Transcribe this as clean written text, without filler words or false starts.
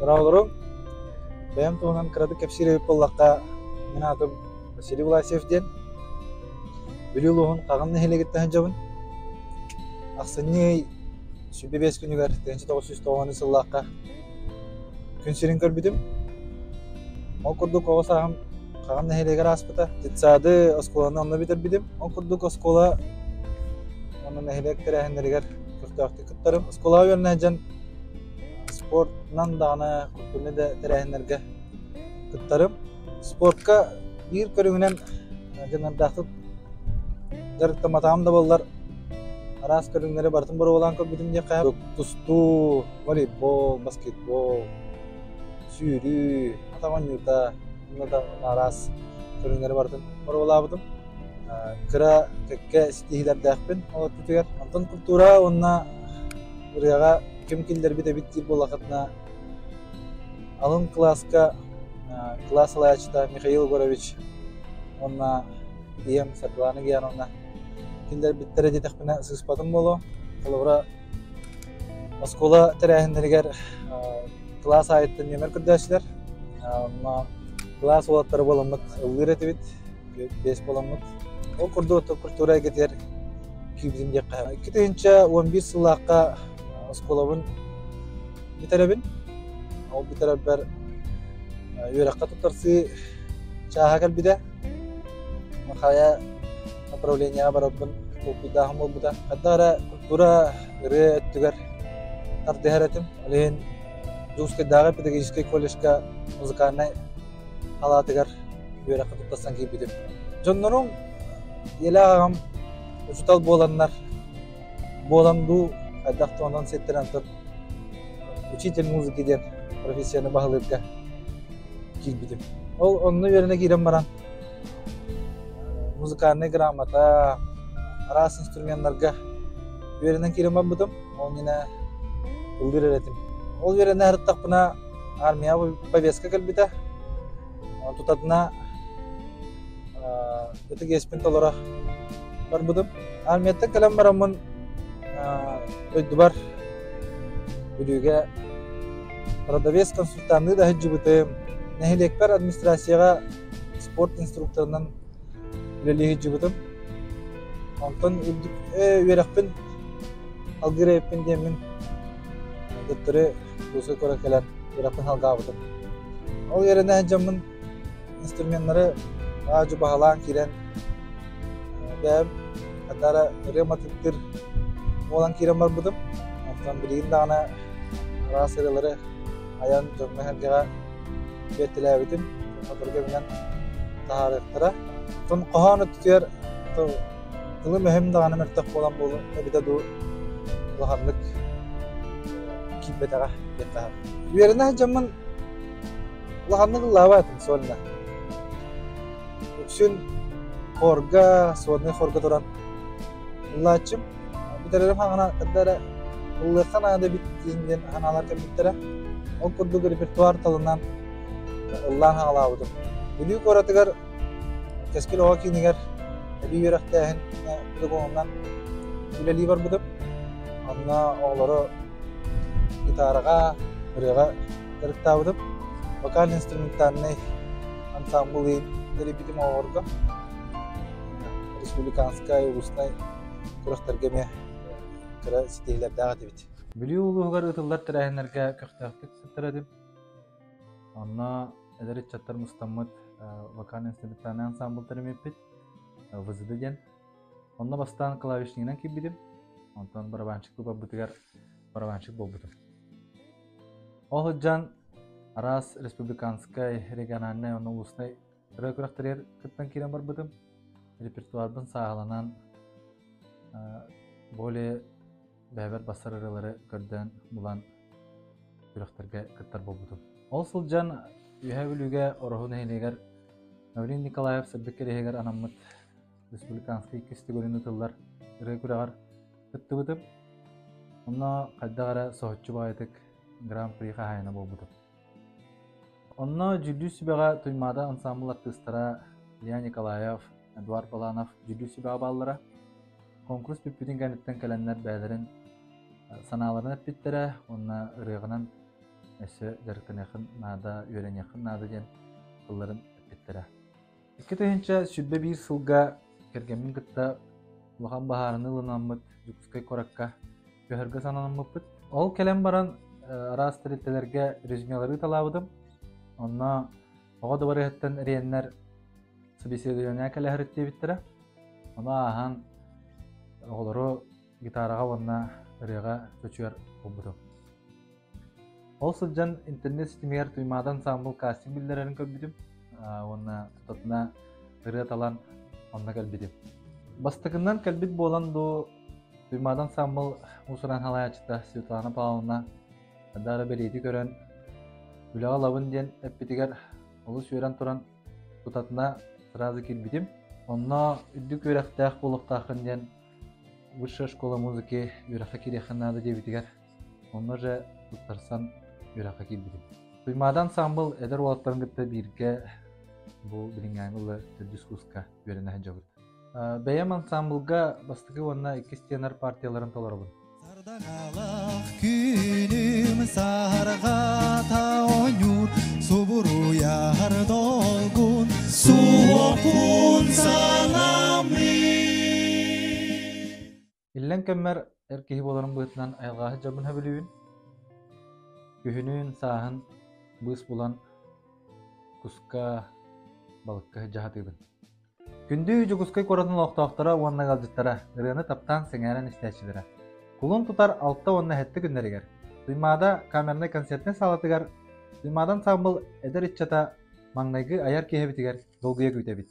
Дорооболоруҥ! Бэйэм туһунан кыратык кэпсиир эбит буоллахха, мин аатым Василий Власьев диэн. Бүлүү улууһун Хаҕын нэһилиэгиттэн сылдьабын. Ахсынньы ый 25 күнүгэр 1990 сыллаахха күн сирин көрбүтүм. Ол курдук оҕо сааһым Хаҕын нэһилиэгэр ааспыта. Детсады, оскуоланы онно бүтэрбитим. Ол курдук оскуола уонна нэһилиэк тэрээһиннэригэр көхтөөхтүк кыттарым. Оскуолаҕа үөрэнэ сылдьан спортынан даҕаны, культурнай да тэрээһиннэргэ кыттарым. Спортка биир көрүҥүнэн дьаныардаахтык дьарыктамматаҕым да буоллар, араас көрүҥнэри барытын боруобалаан көрбүтүм диэххэ тустуу, волейбол, баскетбол, сүүрүү, атах оонньуута уонна да араас көрүҥнэри барытын боруобалаабытым. Кыра кэккэ ситиһиилэрдээхпин ол өттүтүгэр. Онтон культура уонна ырыаҕа ким киллэрбит эбит диир буоллаххытына, алын кылааска кылаас салайааччыта Михаил Егорович уонна ийэм Саргылана Гияновна киллэрбиттэрэ диэтэхпинэ сыыспатым буолуо. Холобура, оскуола тэрээһиннэригэр кылаас аайыттан нүөмэр көрдөөччүлэр. Онно кылаас уолаттара буоламмыт ыллыыр этибит, биэс буоламмыт. Ол курдук культура эйгэтигэр киирбитим диэххэ. 2011 сыллаахха оскуолабын бүтэрэбин. Ол бүтэрэрбэр үөрэххэ туттарсыы чааһа кэлбитэ. Хайа направлениеҕа барарбын толкуйдааһын буолбута. Хайдах эрэ культура ырыа өттүгэр тардыһар этим. Ол иһин Дьокуускайдааҕы педагогическай колледжка музыкальнай халаатыгар үөрэххэ туттарсан киирбитим. Дьоннорум ийэлээх аҕам учуутал буоланнар буолан дуу, хайдах да онон сиэттэрэн тут учитель музыки диэн профессияны баһылыырга киирбитим. Ол онно үөрэнэ киирэн баран музыкальнай грамота, араас инструменнарга үөрэнэн киирэн барбытым. Ол иннинэ ыллыыр эрэ этим. Ол үөрэнэ сырыттахпына армияҕа повестка кэлбитэ. Тутатына ытык иэспин толоро барбытым. Армияттан кэлэн бараммын дойдубар Бүлүүгэ продавец консультанныы да сылдьыбытым. Нэһилиэкпэр администрацияҕа спорт инструкторынан үлэлии сылдьыбытым. Онтон үрдүк үөрэхпин алгыыр эбиппин диэммин төттөрү курска көрө кэлэн үөрэхпин салгаабытым. Ол үөрэнэ сылдьаммын инструменнары аа-дьуо баһылаан киирэн бэйэм ханна эрэ ырыа матыыптыыр буолан киирэн барбытым. Онтон билигин даҕаны араас ырыалары айан дьоҥҥо-сэргэҕэ биэртэлээбитим. Сотору кэминэн таһаарыахтара. Оттон хоһоон өттүгэр тылым-өһүм даҕаны мөлтөх буолан буолуо эбитэ дуу улаханнык киирбэтэҕэ диэххэ Үөрэнэ сылдьаммын улаханнык ыллаабатым сольно. Үксүн хорга, сольнай хорга туран ыллааччым. Бүтэрэрим хаҥана ханна эрэ ыллыахха наада эбит диэн санаалар кэлбиттэрэ. Ол курдук репертуар талынан ыллаан хаалаабытым. Бүлүү куоратыгар Кэскил оҕо киинигэр эбии үөрэхтээһин педагогунан үлэлии барбытым. Онно оҕолору гитараҕа, ырыаҕа дьарыктаабытым. Вокально-инструментальнай ансаамбыл тэрийбитим оҕолорго. Республиканскай, улуснай күрэхтэргэ эмиэ кыра ситиһиилэрдээх этибит. Бүлүү улууһугар ыытыллар тэрээһиннэргэ көхтөөхтүк сыттар этим. Онно эдэр ыччаттар мустаммыт вокально-инструментальнай ансаамбыл тэрийбиппит ВЗД диэн. Онно бастаан клавишнигынан киирбитим, онтон барабанщик барбытыгар барабанщик буолбутум. Ол сылдьан араас республиканскай, региональнай уонна улуснай ырыа күрэхтэригэр кыттан киирэн барбытым. Репертуарбын сааһыланан более бэйэбэр бассар ырыалары көрдөөн булан күрэхтэргэ кыттар буолбутум. Ол сылдьан Үөһээ Бүлүүгэ Ороһу нэһилиэгэр Гаврил Николаев сырдык кэриэһигэр анаммыт республиканскай иккис төгүлүн ыытыллар ырыа күрэҕэр кыттыбытым. Онно хайдах эрэ соһуччу баҕайытык Гран-при хаһаайына буолбутум. Онно дьүүллүүр сүбэҕэ Туймаада ансаамбыл артыыстара Илья Николаев, Эдуард Баланов дьүүллүүр сүбэҕэ бааллара. Конкурс бүппүтүн кэнниттэн кэлэннэр бэйэлэрин санааларын эппиттэрэ уонна ырыаҕынан Өссө дьарыктаныаххын наада, үөрэниэххин наада диэн тылларын эппиттэрэ. 2021 сылга кэргэммин кытта улахан баһаарыны ылынаммыт Дьокуускай куоракка көһөргө сананаммыппыт. Ол кэлэн баран араас тэрилтэлэргэ резюмелары ыыталаабытым. Онно оҕо дыбарыһыттан эриэннэр собеседование кэлэһэрит диэбиттэрэ. Ону ааһан оҕолору гитараҕа уонна ырыаҕа чочуйар буолбутум. Ол сылдьан интернет ситимигэр Туймаада ансаамбыл кастинг биллэрэрин көрбүтүм уонна тутатына ырыа талан онно кэлбитим. Бастакыннан кэлбит буолан дуу Туймаада ансаамбыл уус-уран салайааччыта Светлана Павловна Дара бэлиэтии көрөн үлэҕэ ылабын диэн эппитигэр олус үөрэн туран тутатына сразу киирбитим. Онно үрдүк үөрэхтээх буолуохтааххын диэн Высшая школа музыки үөрэххэ киириэххин наада диэбитигэр онно же туттарсан үөрэххэ киирбитим. Туймаада ансаамбыл эдэр уолаттарын кытта бииргэ бу билиҥҥээҥи ыла төрдүс курска үөрэнэ сылдьабыт. Бэйэм ансаамбылга бастакы уонна иккис тенор партияларын толоробун. Сардаҥалаах күнүм саһарҕата оонньуур, субуруйар долгун, суохпун санаммыт. Иллэҥ кэммэр эр киһи буоларым быһыытынан айылҕаһыт дьоммун сөбүлүүбүн. Күһүнүн, сааһын быыс булан куска, балыкка сылдьа сатыыбын. Күндү Дьокуускай куоратын олохтоохторо уонна ыалдьыттара, ырыаны таптаан сэҥээрэн истээччилэрэ. Кулун тутар алта уонна сэттэ күннэригэр Туймаада камернай концертнай саалатыгар Туймаада ансаамбыл эдэр ыччата маҥнайгы айар киэһэбитигэр долгуйа күүтэбит.